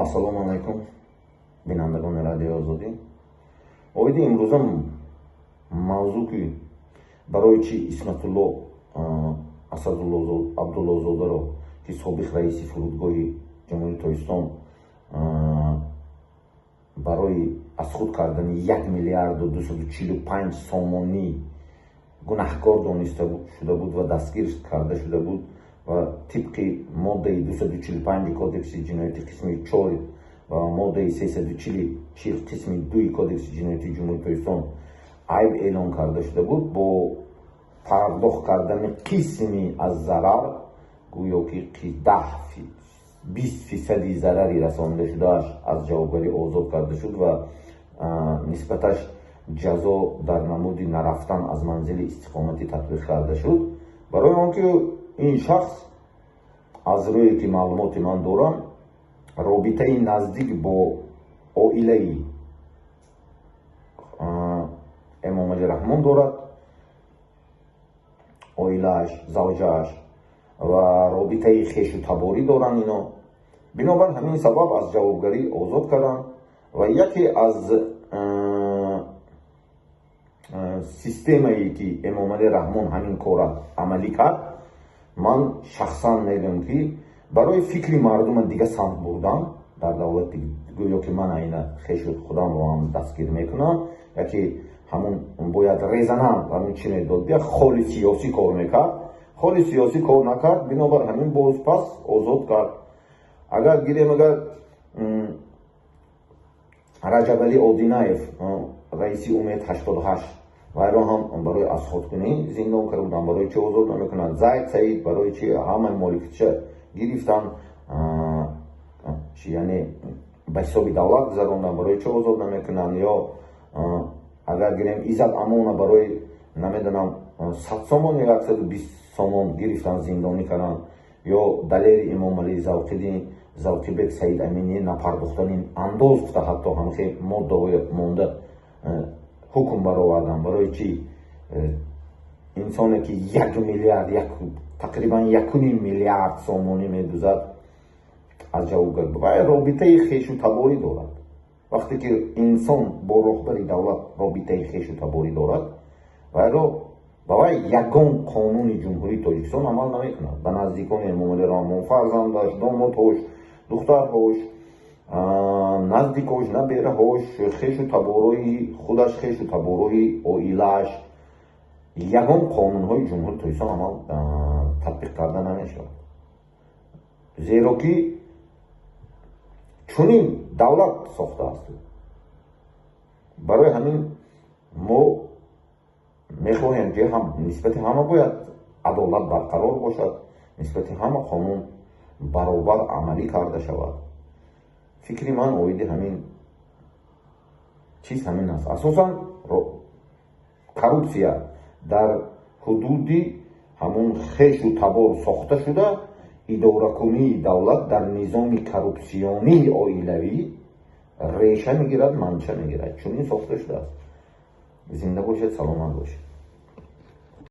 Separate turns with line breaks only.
Ассалому алайкум, бинандагони Радиои Озодӣ. Оиди имрӯза мавзӯъ, ки барои чӣ Исматулло Асадулло Абдуллозодаро, ки собиқ раиси фурудгоҳи Ҷумҳурии Тоҷикистон, барои аз худ кардани 1 миллиарду 245 сомонӣ гунаҳкор дониста шуда буд ва дастгир карда шуда буд ва тибқи моддаи 245 Кодекси ҷиноятӣ, қисми 4, ва моддаи 340, қисми 2 Кодекси ҷиноятии Ҷумҳурии Тоҷикистон айб эълон карда шуда буд, бо пардохт кардани қисми аз зарар, гӯё ки 10-20 фисади зарари расонида шудааш, аз ҷавобгарӣ озод карда шуд ва нисбаташ ҷазо дар намуди нарафтан аз манзили истиқоматӣ татбиқ карда шуд. Барои он ки ин шахс, аз рӯе ки маълумоти ман дорам, робитаи наздик бо оилаи Эмомалӣ Раҳмон дорад, оилааш, завҷааш ва робитаи хешу таборӣ доранд ино. Бинобар ҳамин сабаб аз ҷавобгарӣ озод карданд. Ва яке аз системае, ки Эмомалӣ Раҳмон ҳамин корра амалӣ кард, ман шахсан мегӯям, ки барои фикри мардума дига самт бурдан дар давлати, гӯё ки ман айна хешу худамро ҳам дастгир мекунам, яке ҳамун бояд резананд, ҳамун чӣ медод, як холи сиёсӣ кор мекард, холи сиёсӣ кор накард, бинобар ҳамин боз пас озод кард. Агар гирем, агар Раҷабалӣ Одинаев, раиси Умед 88, вайро ҳам барои азхудкунӣ зиндон карда буданд, барои чӣ озод намекунанд? Зайд Саид, барои чӣ ҳамаи моликиятша гирифтанд, яъне ба ҳисоби давлат гузаронданд, барои чӣ озод намекунанд? Ё агар гирем, Иззат Амона барои, намедонам, 100 сомон ё 120 сомон гирифтанд, зиндонӣ карданд. Ё Далери Имомалӣ, Завқиддин, Завқибек Саид Аминӣ, напардохтани андоз гуфта, ҳатто ҳамхе моддаҳои монда ҳукм бароварданд. Барои чӣ инсоне, ки 1 миллиард, тақрибан 1,5 миллиард сомонӣ медузад, аз ҷавобгар? Вай робитаи хешу таборӣ дорад. Вақте ки инсон бо роҳбари давлат робитаи хешу таборӣ дорад, вайро ба вай ягон қонуни Ҷумҳурии Тоҷикистон амал намекунад. Ба наздикони Эмомалӣ Раҳмон, фарзандаш, домодҳош, духтарҳош, наздикош, набераҳош, хешу таборои худаш, хешу таборои оилааш ягон қонунҳои Ҷумҳурии Тоҷикистон амал татбиқ карда намешавад, зеро ки чунин давлат сохтааст. Барои ҳамин мо мехоҳем, ки нисбати ҳама бояд адолат барқарор бошад, нисбати ҳама қонун баробар амалӣ карда шавад. Фикри ман оиди ҳамин чиз ҳамин аст. Асосан коррупсия дар ҳудуди ҳамун хешу табор сохта шуда, идоракунии давлат дар низоми коррупсионии оилавӣ реша мегирад, манша мегирад, чунин сохта шудааст. Зинда бошед, саломат бошед.